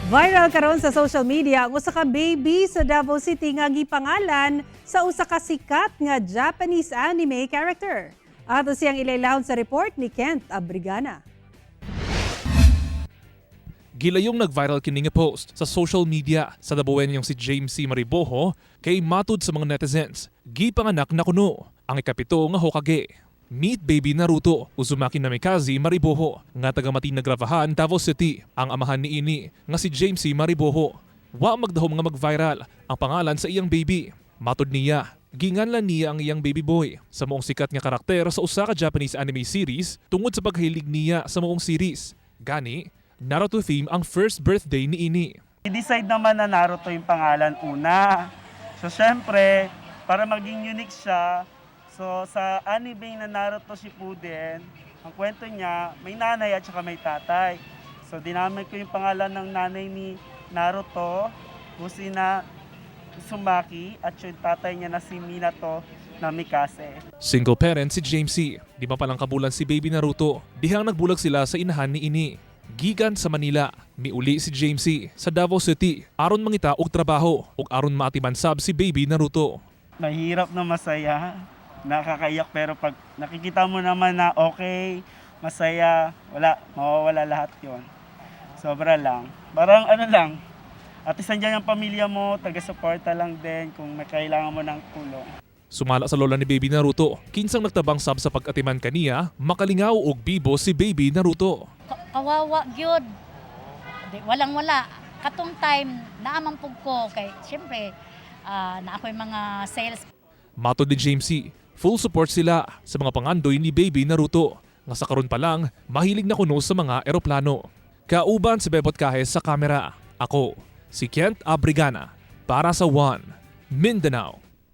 Viral karon sa social media ang usa ka baby sa Davao City nga gipangalan sa usa ka sikat nga Japanese anime character. Ato siyang ilaylahon sa report ni Kent Abrigana. Gilayong nag-viral kini nga post sa social media sa Dabawenyong si James C. Mariboho kay matud sa mga netizens, gipanganak na kuno ang ikapito nga Hokage. Meet baby Naruto, Uzumaki Namikaze Mariboho, nga taga Matinag Ravahan, Davao City, ang amahan niini nga si James C. Mariboho. Wa magdahom nga mag-viral ang pangalan sa iyang baby. Matud niya, ginganlan niya ang iyang baby boy sa maong sikat nga karakter sa usa ka Japanese anime series tungod sa paghilig niya sa maong series. Gani, Naruto theme ang first birthday ni ini. I-decide naman na Naruto yung pangalan una. So, syempre, para maging unique siya, so sa anime na Naruto Shippuden, ang kwento niya, may nanay at saka may tatay. So, dinamay ko yung pangalan ng nanay ni Naruto, kung sina Uzumaki, at yung tatay niya na si Minato Namikaze. Single parent si James C. 5 pa lang kabulan si baby Naruto. Dihang nagbulag sila sa inahan ni ini. Gikan sa Manila, miuli si James C. sa Davao City aron mangita og trabaho ug aron maatiman sab si baby Naruto. Mahirap na masaya, nakakaiyak, pero pag nakikita mo naman na okay, masaya, wala, mawawala lahat yon. Sobra lang. Parang ano lang, at least andyan ang pamilya mo, taga-suporta lang din kung may kailangan mo ng tulong. Sumala sa lola ni baby Naruto, kinsang nagtabang sab sa pag-atiman kaniya, makalingaw og bibo si baby Naruto. Kawawa gyud. Di, walang wala. Katong time naaman pug ko kay syempre na ako'y mga sales. Matod ni James C., full support sila sa mga pangandoy ni baby Naruto nga sa karon pa lang mahilig na kuno sa mga eroplano. Kauban si Bebot Cajes sa kamera. Ako, si Kent Abrigana para sa One Mindanao.